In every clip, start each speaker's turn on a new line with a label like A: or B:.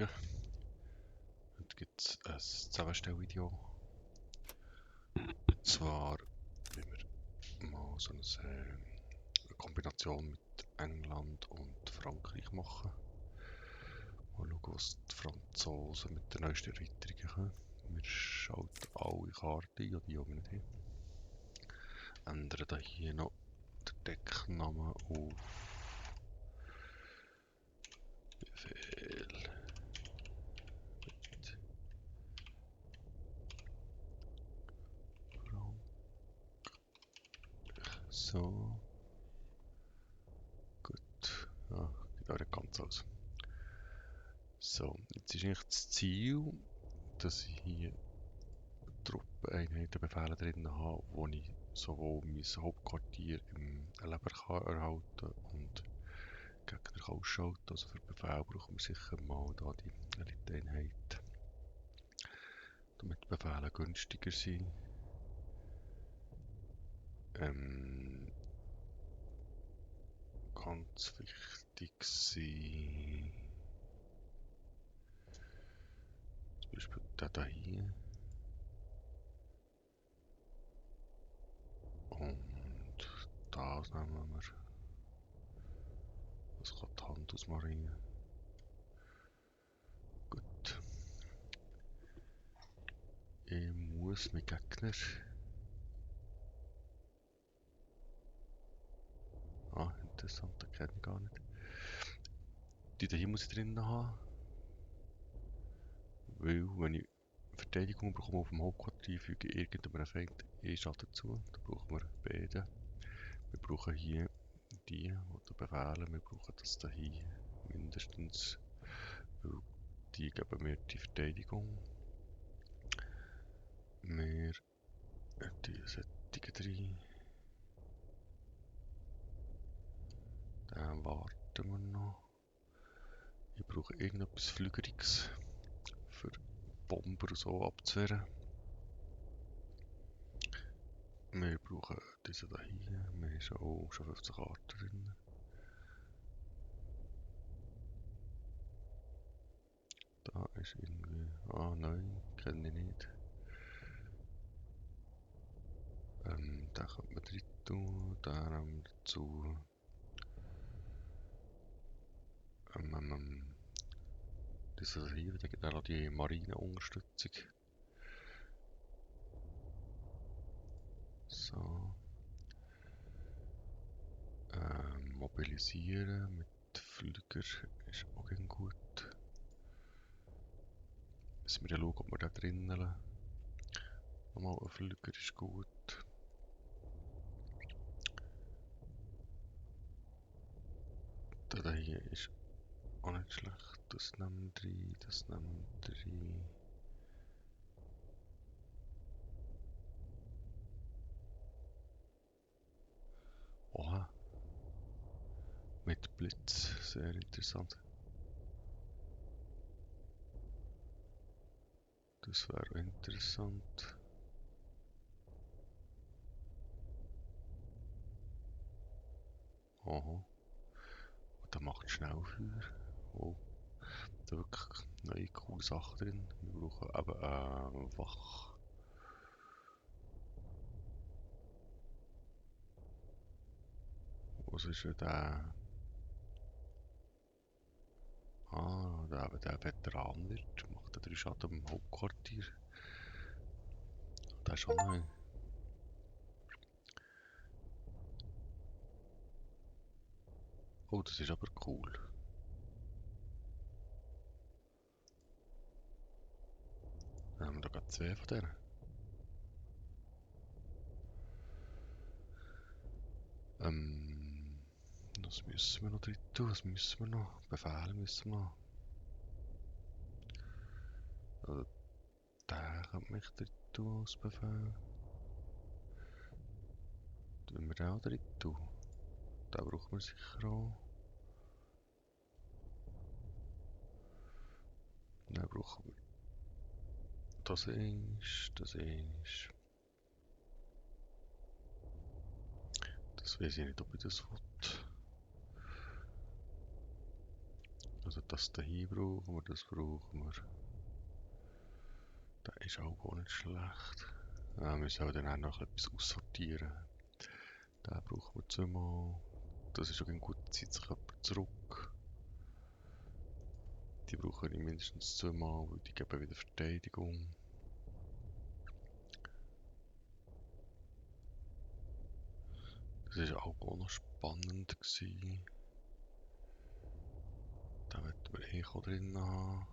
A: schauen. Und gibt es ein Zusammenstellvideo. Und zwar, wie wir mal so eine Kombination mit England und Frankreich machen. Mal schauen, was die Franzosen mit den neuesten Erweiterungen können. Wir schalten alle Karten ein, die wir nicht haben. Ändern hier noch den Decknamen auf Befehl mit Frank. So, gut. Ja, geht auch nicht ganz aus. So, jetzt ist eigentlich das Ziel, dass ich hier Truppeneinheitenbefehle drin habe, wo ich sowohl mein Hauptquartier im Leber kann erhalten und Gegner kann ausschalten. Also für Befehl brauchen wir sicher mal da die Eliteeinheit, damit die Befehle günstiger sind. Ganz wichtig sind zum Beispiel der hier. Und das nehmen wir. Das kann die Handelsmarine. Gut. Ich muss mit Gegner. Ah, interessant, das kenne ich gar nicht. Die hier muss ich drin haben. Weil, wenn ich Verteidigung bekomme auf dem Hauptquartier, füge ich irgendeinem Feind Schaden zu. Da brauchen wir beide. Wir brauchen hier die, oder Befehle. Wir brauchen das hier mindestens. Weil die geben mir die Verteidigung. Wir die sättigen drin. Dann warten wir noch. Ich brauche irgendetwas Flügeriges für Bomber und so abzuwehren. Wir brauchen diese hier. Wir haben schon 15 Karten drin. Da ist irgendwie. Ah, nein, kenne ich nicht. Da könnte man drin tun. Da haben wir dazu. Das hier, da gibt es noch die Marineunterstützung. So. Mobilisieren mit Flüger ist auch gut. Müssen wir schauen, ob wir da drinnen lassen. Nochmal ein Flüger ist gut. Da hier ist auch nicht schlecht. Das nehmen wir rein, das nehmen wir rein. Oha, mit Blitz, sehr interessant. Das wäre interessant. Aha, und der macht Schnellfeuer. Oh, da wirklich neue coole Sachen drin. Wir brauchen eben Wach. Was ist denn der? Ah, der Veteran wird, macht er 3 Schaden im Hauptquartier. Der ist schon neu. Oh, das ist aber cool. Dann haben wir da gerade 2 von denen. Was müssen wir noch drin tun? Was müssen wir noch? Befehle müssen wir noch. Also, der könnte mich drin tun als Befehl. Wenn wir den auch drin tun. Den brauchen wir sicher auch. Dann brauchen wir das ist, das ist. Das weiß ich nicht, ob ich das will. Also das hier brauchen wir, das brauchen wir. Der ist auch nicht schlecht. Wir müssen aber dann auch noch etwas aussortieren. Den brauchen wir zweimal. Das ist auch eine gute Zeit, sich jemand zurück. Die brauchen wir mindestens zweimal, weil die geben wieder Verteidigung. Das war auch noch spannend gewesen. Da wollten wir Echo drin haben.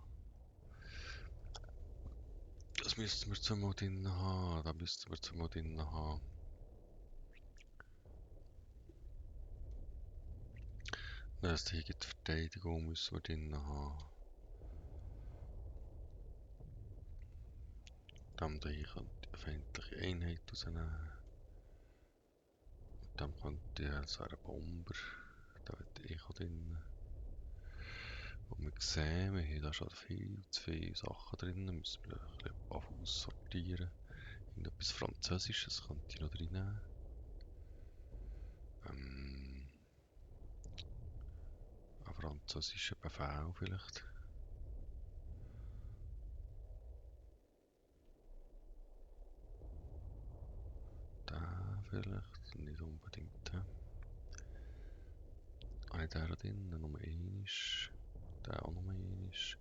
A: Das müssten wir zweimal drin haben. Da müssten wir zweimal drin haben. Das hier gibt Verteidigung, müssen wir drin haben. Dann hier könnte die feindliche Einheit rausnehmen. Und dann könnte ich als ein Bomber. Da wird Echo drin. Und wir sehen, wir haben da schon viel zu viele Sachen drin. Müssen wir ein bisschen aussortieren. Irgendetwas Französisches könnte ich noch drin nehmen. Ein französischer Befehl vielleicht. Der vielleicht, nicht unbedingt. Habe ich den da drin? Nummer 1. Der auch Nummer 1.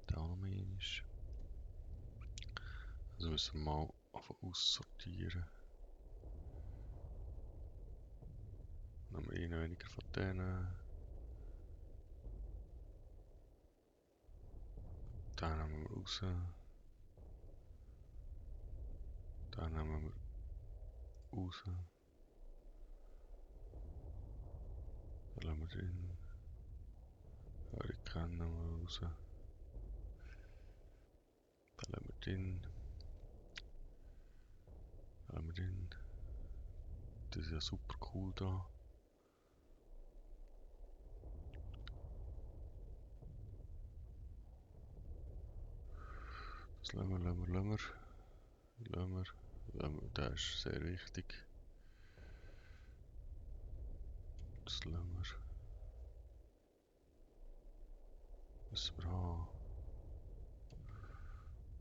A: Der auch Nummer 1. Also müssen wir mal aussortieren. Dann haben wir einen weniger von denen. Den nehmen wir raus. Den nehmen wir raus. Den lassen wir drin. Hurricane nehmen wir raus. Den lassen wir drin. Den lassen wir drin. Das ist ja super cool da. Das lassen wir, lassen wir, lassen wir. Lassen wir. Lassen wir. Der ist sehr wichtig. Das lassen wir. Müssen wir haben.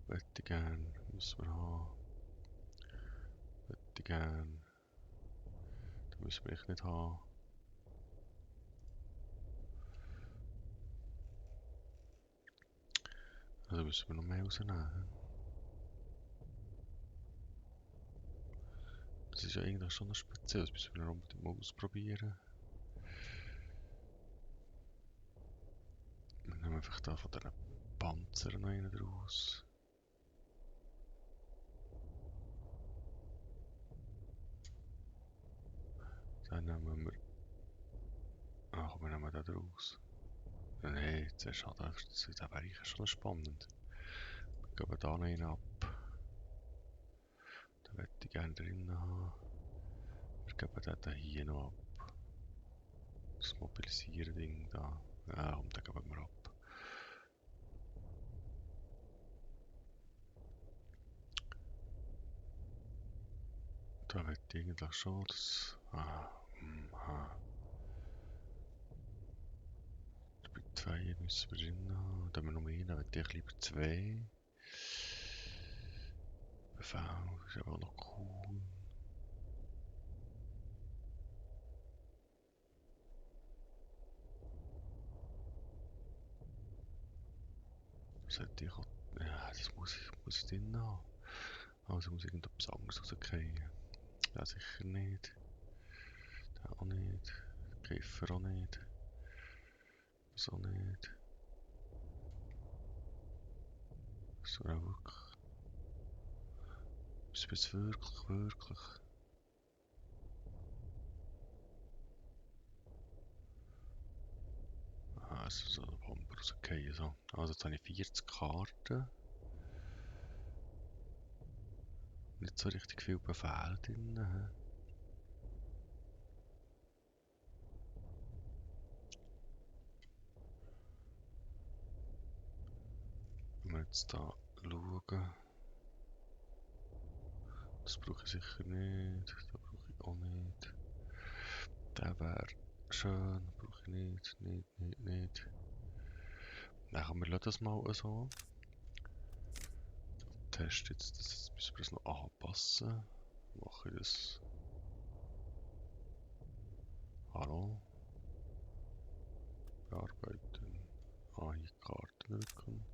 A: Möchte gern. Müssen wir haben. Möchte gern. Das müssen wir echt nicht haben. Also müssen wir noch mehr rausnehmen. Das ist ja eigentlich schon noch speziell. Das müssen wir noch unbedingt mal ausprobieren. Wir nehmen einfach da von diesen Panzern noch einen draus. Dann nehmen wir. Ach, wir nehmen den draus. Nein, zuerst hat er. Das wäre eigentlich schon spannend. Wir geben da noch einen ab. Den möchte ich gerne drin haben. Wir geben den da hier noch ab. Das Mobilisieren-Ding da. Ja, komm, den geben wir ab. Da wird eigentlich schon das. Bei 2 müssen wir drin haben. Da haben wir noch einen, da hätte ich lieber 2. Befehl ist aber auch noch cool. Das hätte ich auch. Ja, das muss ich drin haben. Also muss irgendetwas anderes rausgehen. Ja, sicher nicht. Der auch nicht. Käfer auch nicht. Das auch nicht. Das wäre auch wirklich. Müssen wir es wirklich. Also so ein Bomber rausgehen. So. Also jetzt habe ich 40 Karten. Nicht so richtig viel Befehl drin. Wenn wir jetzt da schauen. Das brauche ich sicher nicht. Das brauche ich auch nicht. Der wäre schön. Brauche ich nicht. Nicht. Dann wir lassen das mal so. Test jetzt, das müssen wir das noch anpassen. Mache ich das. Hallo. Bearbeiten. Hier Karten rücken.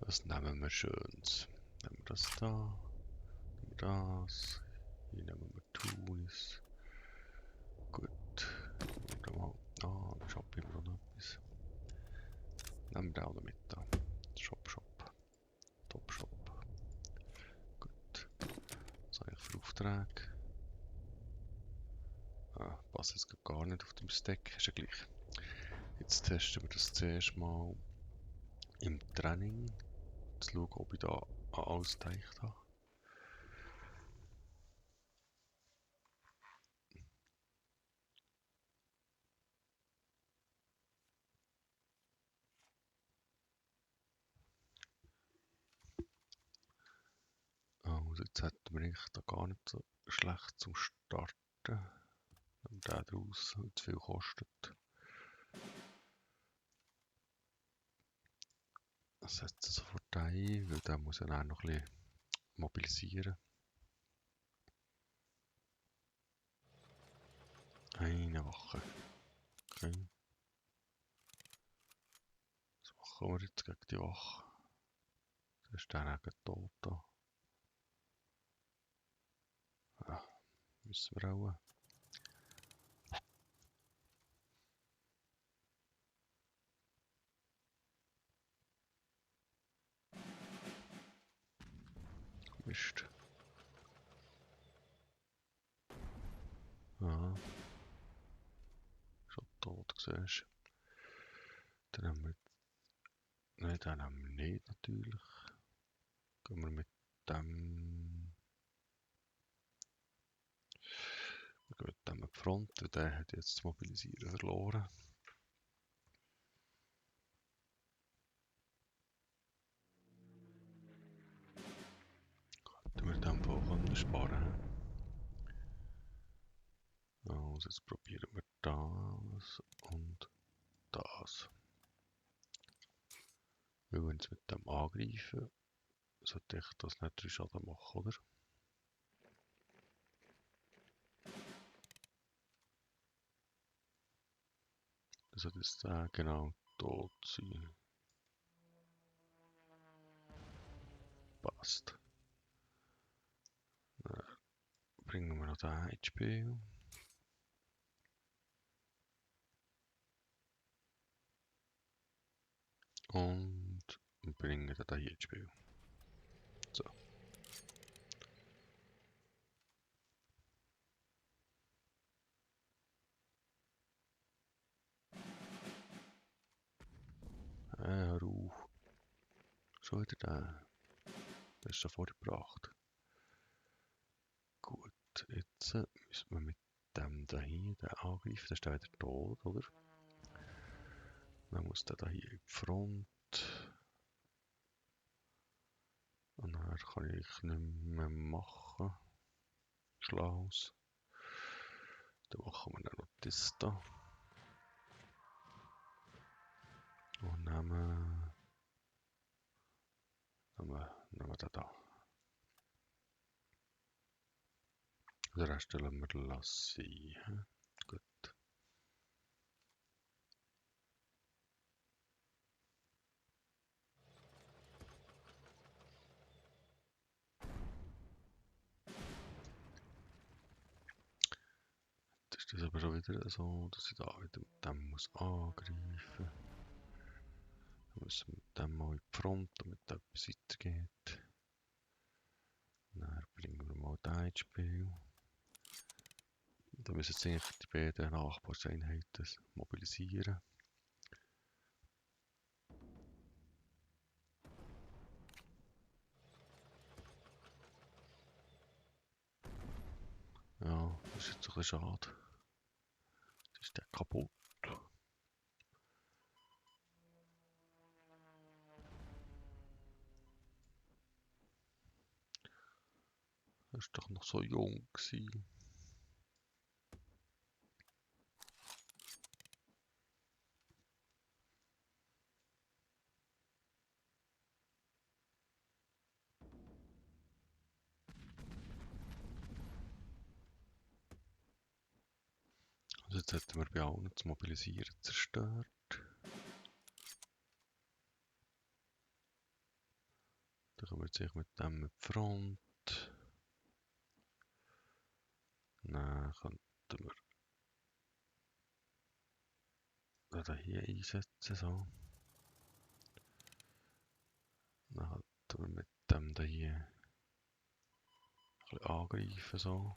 A: Was nehmen wir Schönes? Nehmen wir das da. Nehmen wir das. Hier nehmen wir Tunis. Gut. Nehmen wir mal. Ich habe immer noch etwas. Nehmen wir auch noch mit da. Shop, Shop. Top Shop. Gut. Was habe ich für Aufträge? Passt jetzt gar nicht auf dem Stack. Ist ja gleich. Jetzt testen wir das zuerst mal im Training. Zu schauen, ob ich da alles geteilt habe. Also jetzt hätten wir eigentlich da gar nicht so schlecht zum Starten. Wenn der draus zu viel kostet. Das setzt sofort ein, weil der muss ja dann noch ein bisschen mobilisieren. Eine Woche. Okay. Was machen wir jetzt gegen die Woche? Das ist dann gegen tot da. Ja, müssen wir auch. Mist. Ja. Schon tot siehst. Dann haben wir. Nein, den haben wir nicht natürlich. Gehen wir mit dem. Wir gehen mit dem an die Front, und der hat jetzt das Mobilisieren verloren. Könnten wir in dem Fall sparen. Also jetzt probieren wir das und das. Wir wollen jetzt mit dem angreifen. Sollte ich das nicht 3 Schaden machen, oder? Das sollte jetzt genau tot sein. Passt. Dann bringen wir noch den HP. Und bringen den hier ins Spiel. So. Hör auf. Schon wieder der. Der ist schon vorgebracht. Gut, jetzt müssen wir mit dem da hier den angreifen. Der ist dann wieder tot, oder? Dann muss der da hier in die Front. Und dann kann ich nicht mehr machen. Schlaus. Dann machen wir dann noch das da. Und nehmen den da. Den Rest stellen wir lassen. Gut. Jetzt ist das aber schon wieder so, dass ich da wieder mit dem muss angreifen. Dann müssen wir mit dem mal in die Front, damit da etwas weitergeht. Dann bringen wir mal den ins Spiel. Dann müssen jetzt eigentlich die beiden Nachbareinheiten mobilisieren. Ja, das ist jetzt ein bisschen schade. Jetzt ist der kaputt. Er ist doch noch so jung gewesen. jetzt hätten wir bei allen das Mobilisieren zerstört. Dann kommen wir jetzt mit dem mit die Front. Dann könnten wir den hier einsetzen. So. Dann könnten wir mit dem da hier ein bisschen angreifen. So.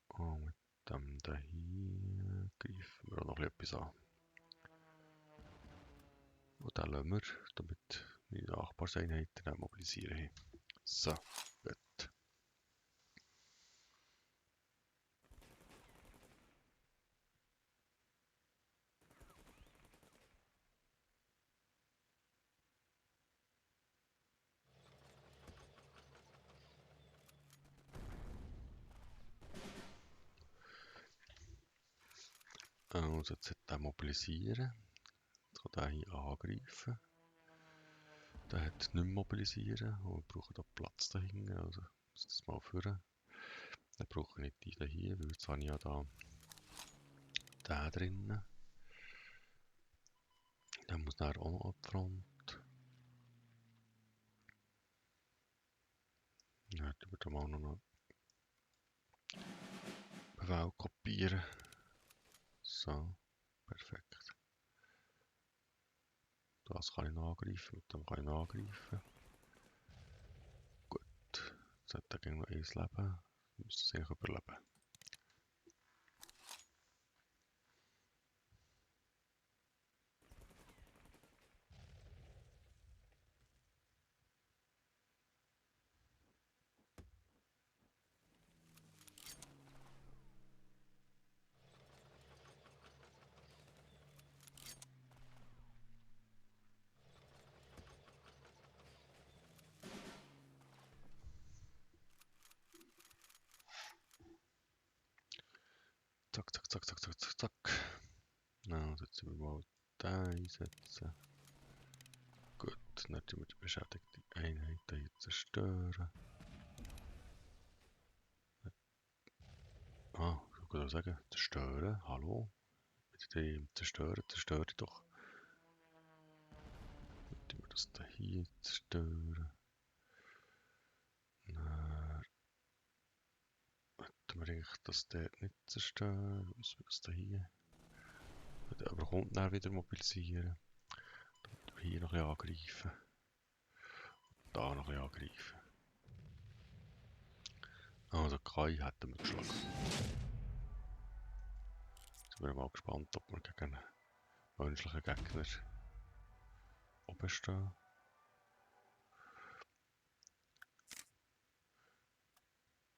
A: Und mit dem da hier greifen wir auch noch etwas an. Und dann lassen wir, damit meine Nachbarseinheiten auch mobilisieren haben. So, gut. Also jetzt den mobilisieren. Jetzt kann der hier angreifen. Der hat nicht mehr mobilisieren und wir brauchen da Platz dahinter. Also das mal führen. Dann brauche ich nicht die hier, weil jetzt habe ich ja da den drinnen. Der muss dann auch noch ab die Front. Dann hätten wir da mal noch einen Befehl kopieren. So, perfekt. Das kann ich noch angreifen, mit dem kann ich noch angreifen. Gut, jetzt hat er noch 1 Leben. Müsste es eigentlich überleben. Zack, zack, zack, zack, zack, zack, zack. Nou, setzen wir mal den einsetzen. Gut, dann tun wir die beschädigte Einheit hier zerstören. Ah, ich würde sagen, zerstören, hallo? Mit dem zerstören, zerstöre ich doch. Dann tun wir das da hier zerstören. Dann hätten wir eigentlich das dort nicht zerstören. Dann müssen wir das da hier. Aber kommt dann wieder mobilisieren. Dann hier noch ein bisschen angreifen. Da noch ein bisschen angreifen. Also Kai hätten wir geschlagen. Jetzt bin ich mal gespannt, ob wir gegen einen menschlichen Gegner oben stehen.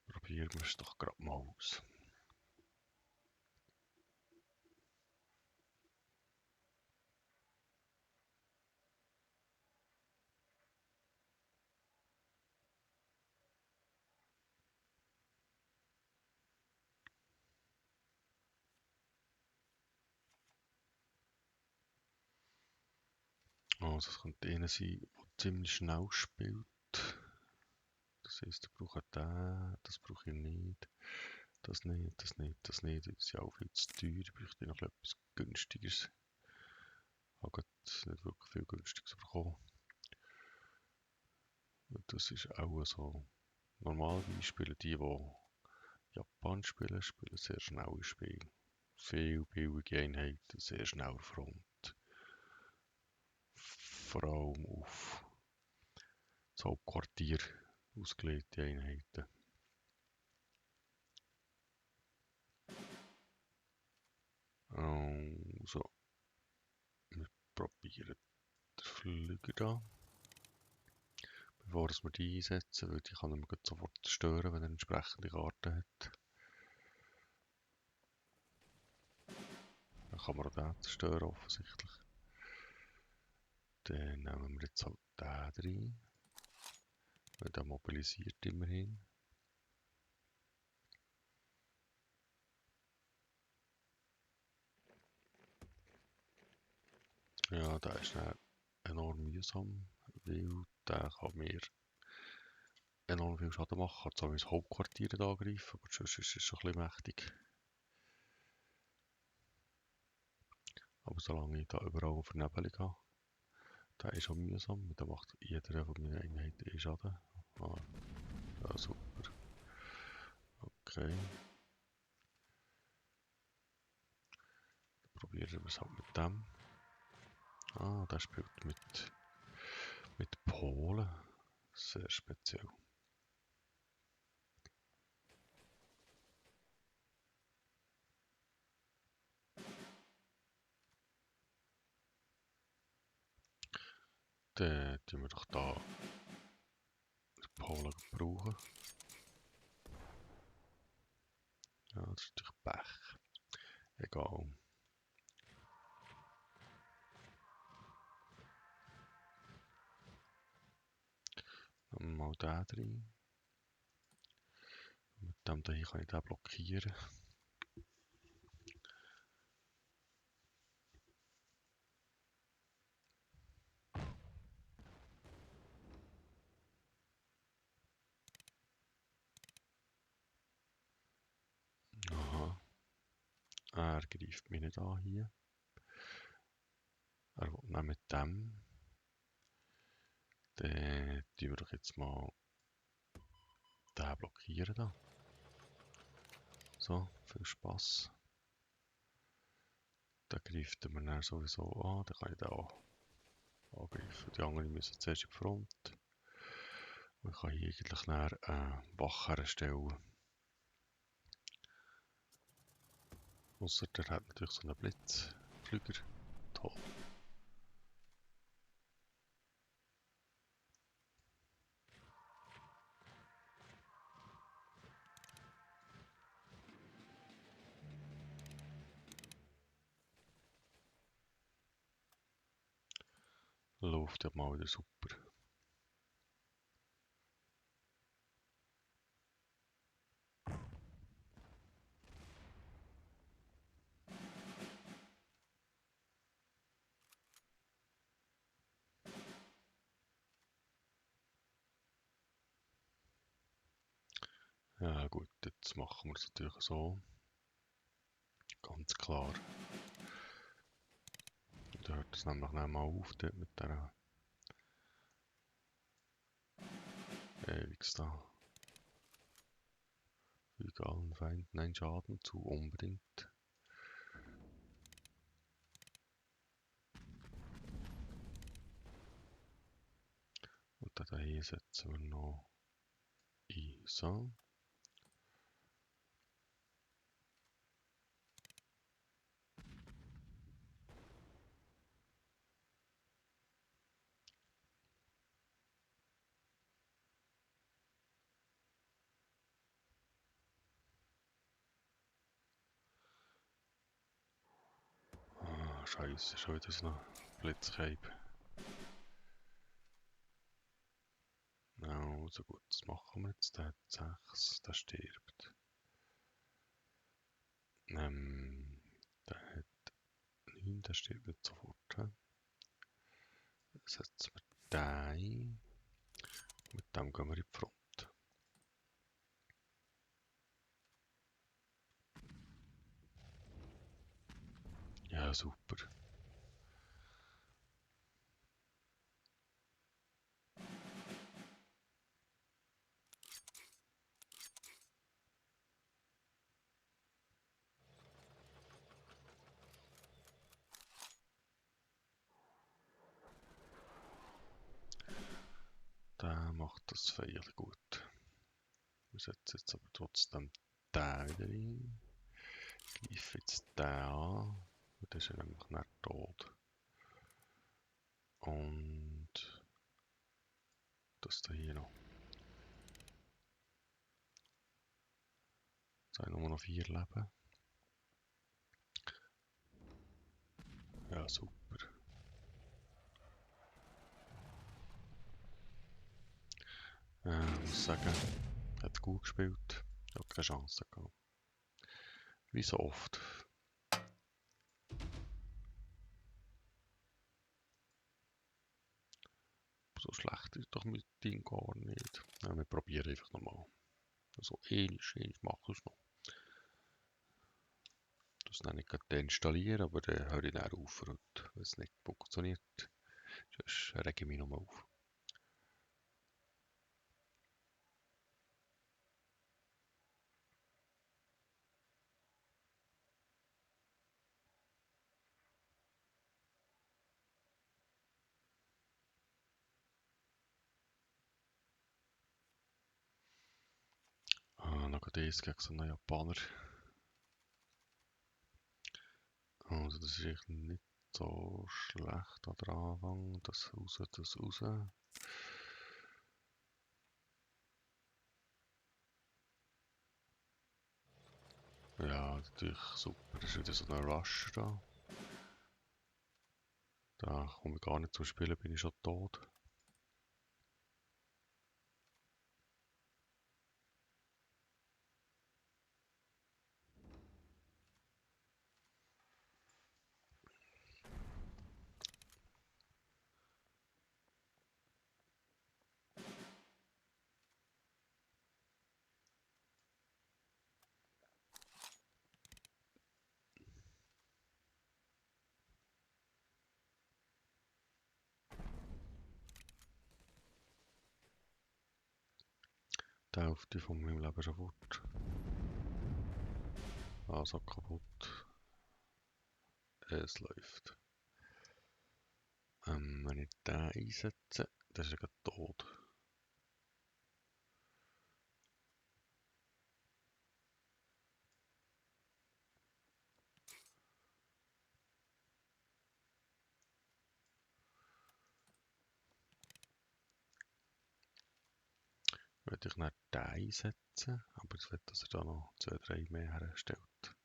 A: Probieren wir es doch gerade mal aus. Also es könnte einer sein, der ziemlich schnell spielt. Das heisst, ich brauche den, das brauche ich nicht. Das nicht, das nicht, das nicht. Das ist ja auch viel zu teuer. Ich bräuchte noch etwas Günstigeres. Ich habe nicht wirklich viel Günstiges bekommen. Und das ist auch so. Normalerweise spielen die Japan spielen, spielen sehr schnelle Spiele. Viel billige Einheiten, sehr schnell Front. Vor allem auf das Hauptquartier ausgelegte Einheiten. Also, wir probieren den Flüger da. Bevor wir die einsetzen, weil die kann man sofort zerstören, wenn er entsprechende Karten hat. Dann kann man auch den zerstören, offensichtlich. Dann nehmen wir jetzt halt den rein. Weil der mobilisiert immerhin. Ja, der ist dann enorm mühsam, weil der kann mir enorm viel Schaden machen. Kann zwar mein Hauptquartier da angreifen, aber sonst ist es schon ein bisschen mächtig. Aber solange ich da überall Vernebelung habe, der ist schon mühsam. Da macht jeder von meinen Einheiten Schaden. Ah, ja, super. Okay. Dann probieren wir es halt mit dem. Ah, der spielt mit Polen. Sehr speziell. Dann tun wir doch da die Polen brauchen. Ja, das ist natürlich Pech. Egal. Mal da drin. Mit dem hier kann ich den blockieren. Aha. Er greift mich nicht an hier. Er will nicht mit dem. Dann tun wir doch jetzt mal den blockieren da. So, viel Spaß. Den greift er mir dann sowieso an. Dann kann ich den auch angreifen. Die anderen müssen zuerst in die Front. Und ich kann hier eigentlich dann Wache herstellen. Ausser der hat natürlich so einen Blitzflüger. Toll. Läuft ja mal wieder super. Ja gut, jetzt machen wir es natürlich so. Ganz klar. Da hört es nämlich nicht mal auf dort mit der ewigst da. Füge allen Feinden einen Schaden zu, unbedingt. Und dann hier setzen wir noch ein. So. Ah, scheiße, schon wieder so ein Blitzcape. Ja, so gut, das machen wir jetzt. Der hat 6, der stirbt. Der hat 9, der stirbt nicht sofort. He? Setzen wir den ein. Mit dem gehen wir in die Front. Ja, super. Der macht das feierlich gut. Wir setzen jetzt aber trotzdem den wieder rein. Greife jetzt den an. Und dann ist er nämlich nicht tot. Und das da hier noch. Jetzt habe ich nur noch 4 Leben. Ja, super. Ich muss sagen, hat gut gespielt. Ich habe keine Chance gehabt. Wie so oft. So schlecht ist doch mit Ding gar nicht. Ja, wir probieren einfach nochmal. Also ähnlich mache ich es noch. Das noch nicht gerade installieren, aber dann höre ich dann auf, und wenn es nicht funktioniert, sonst rege ich mich nochmal auf. Ah, noch das gegen so einen Japaner. Also das ist echt nicht so schlecht an der Anfang. Das raus, das raus. Ja, natürlich super. Das ist wieder so ein Rush da. Da komme ich gar nicht zum Spielen, bin ich schon tot. Die Hälfte von meinem Leben schon fort. Also kaputt. Es läuft. Wenn ich den einsetze, dann ist er gerade tot. Würde ich nicht den einsetzen, aber ich will, dass er da noch 2, 3 mehr herstellt.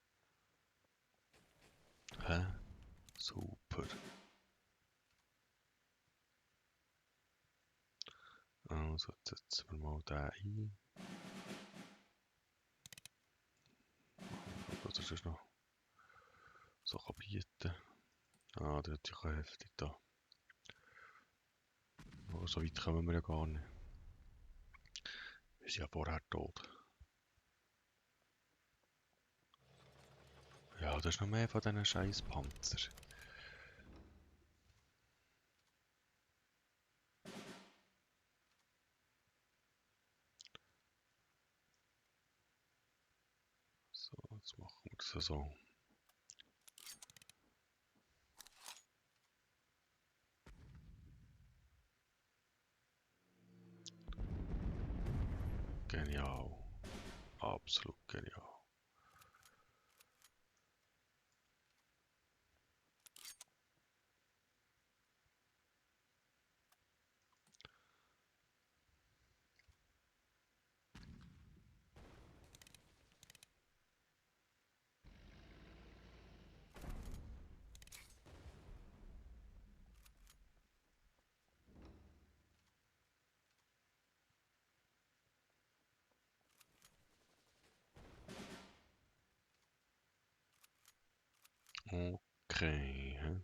A: Hä? Super. Also jetzt setzen wir mal den ein. Was er sonst noch so kann bieten. Ah, der ist ja heftig da. Aber so weit kommen wir ja gar nicht. Wir sind ja vorher tot. Ja, da ist noch mehr von diesen scheiß Panzer. So, jetzt machen wir das so. Genial. Absolut genial. Okay.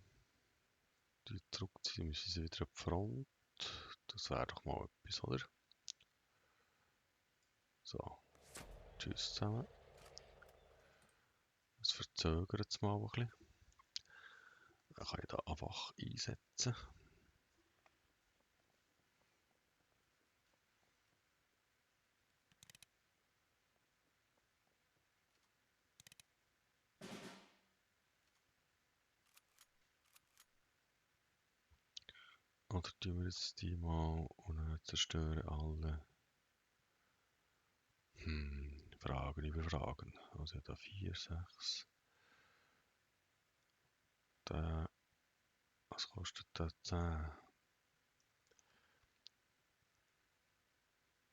A: Die zurückziehen müssen sie wieder an die Front. Das wäre doch mal etwas, oder? So, tschüss zusammen. Das verzögert es mal ein bisschen. Dann kann ich da einfach einsetzen. Oder tun wir jetzt die mal und dann zerstören alle. Fragen über Fragen. Also ich habe da 4, 6. Der, was kostet der 10?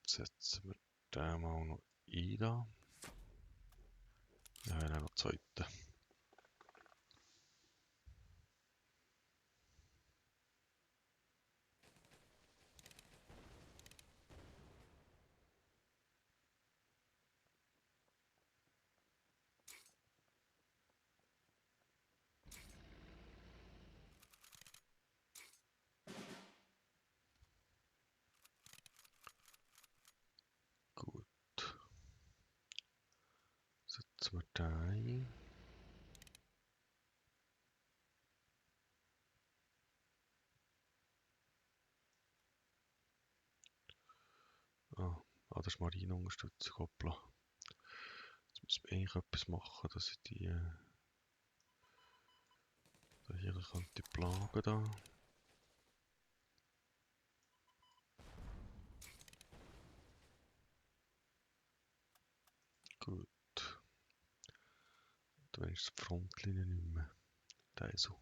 A: Setzen wir den mal noch ein da. Ja, dann noch zweite. Ah, das ist Marineunterstützung, hoppla. Jetzt müssen wir eigentlich etwas machen, dass ich die da hier könnte plagen da. Gut. Da ist die Frontlinie nicht mehr. Da ist so.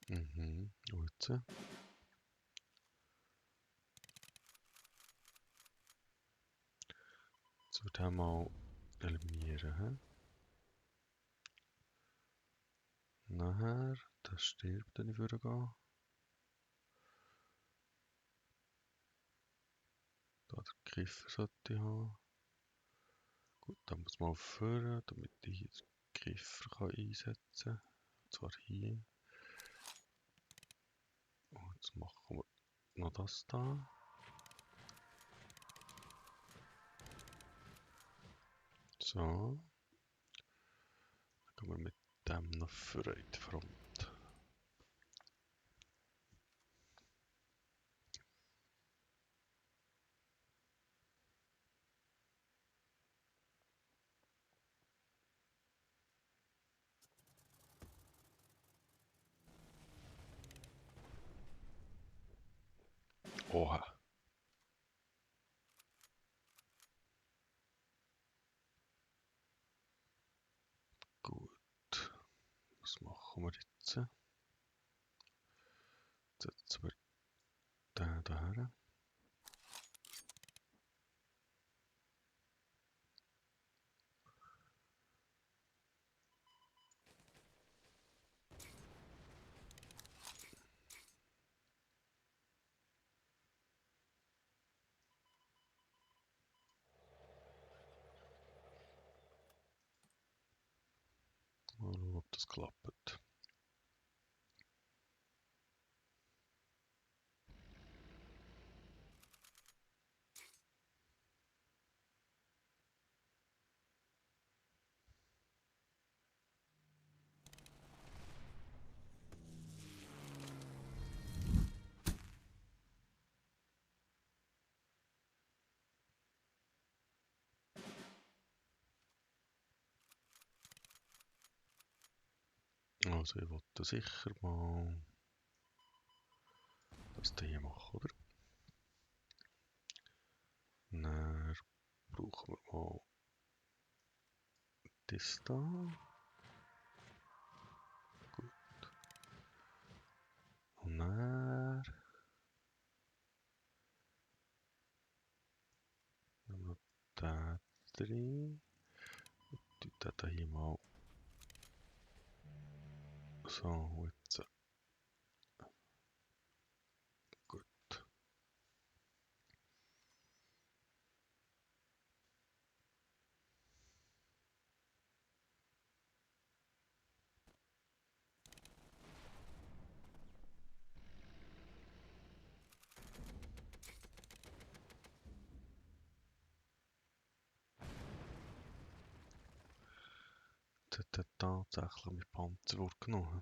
A: Mhm, und jetzt? Jetzt wird er mal eliminieren. He? Nachher, das stirbt, wenn ich vorgehe. Da der Kiffer sollte ich haben. Gut, dann muss man aufhören, damit ich hier den Kiffer einsetzen kann. Und zwar hier. Und jetzt machen wir noch das da. So. Dann gehen wir mit dem noch vor in die Front. Oha. Gut. Was machen wir jetzt? Jetzt setzen wir den daher. Mal schauen, ob das klappt. Also ich wollte sicher mal das hier machen, oder? Dann brauchen wir mal das da. Gut. Und dann nehmen wir den drin. Und den hier mal so jetzt. Gut. Jetzt hat er tatsächlich mit Panzerwurf genommen.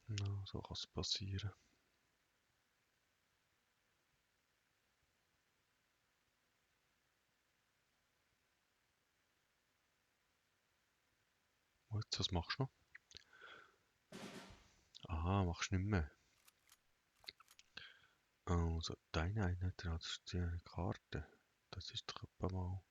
A: Ja, so kann es passieren. Und jetzt, was machst du noch? Aha, machst du nicht mehr. Also, deine Einheit, das ist die Karte. Das ist doch etwa mal.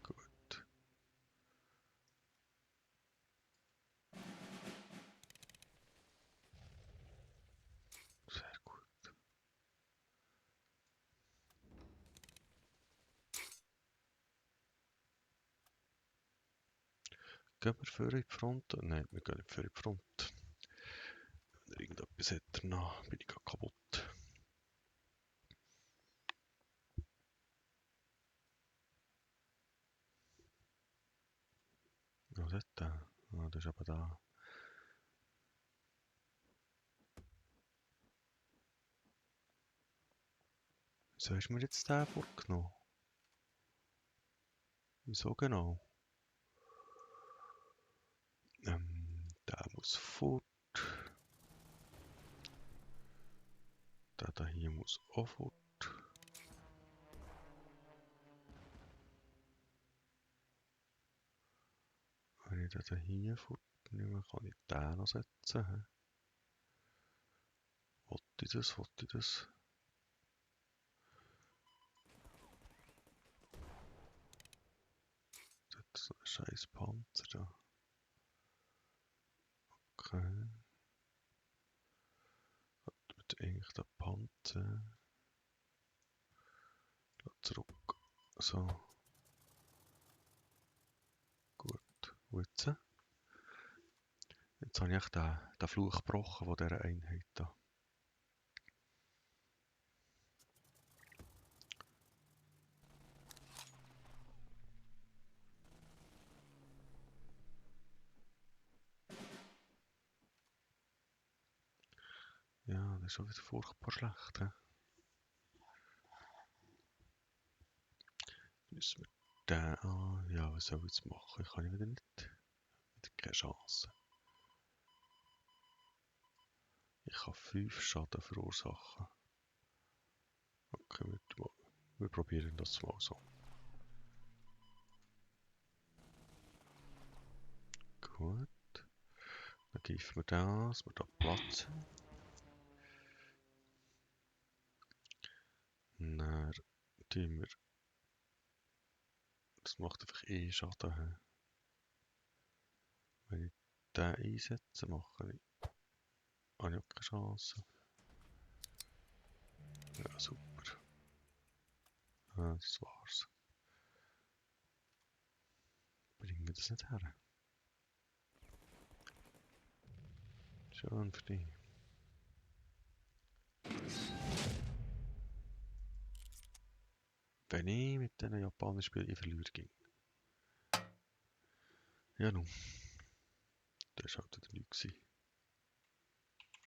A: Gut. Sehr gut. Gehen wir für in die Front? Nein, wir gehen nicht für in die Front. Wenn er irgendetwas hat er noch, bin ich gerade kaputt. Was hat der? Ah, das ist aber da. Wieso hast du mir jetzt den vorgenommen? Wieso genau? Der muss fort. Der da hier muss auch fort. Wenn ich den da hier fortnehme, kann ich den noch setzen. He? Wollte ich das? Wollte ich das? Das hat so einen scheiß Panzer da. Okay. Wird eigentlich der Panzer. Zurück. So. Gut. Und jetzt? Jetzt habe ich echt den Fluch gebrochen von dieser Einheit da. Ja, das ist schon wieder furchtbar schlecht. He? Müssen wir den an. Ja, was soll ich jetzt machen? Ich kann ich wieder nicht. Wieder keine Chance. Ich kann 5 Schaden verursachen. Okay, wir probieren das mal so. Gut. Dann greifen wir den, dass wir da Platz haben. Dann tun wir. Das macht einfach eh Schaden. He? Wenn ich den einsetze, mache ich. Habe ich auch keine Chance. Ja, super. Ja, das war's. Bringen wir das nicht her? Schön für dich. Wenn ich mit diesen Japanern spiele, ich verliere gegen. Ja, nun. Das war halt nichts.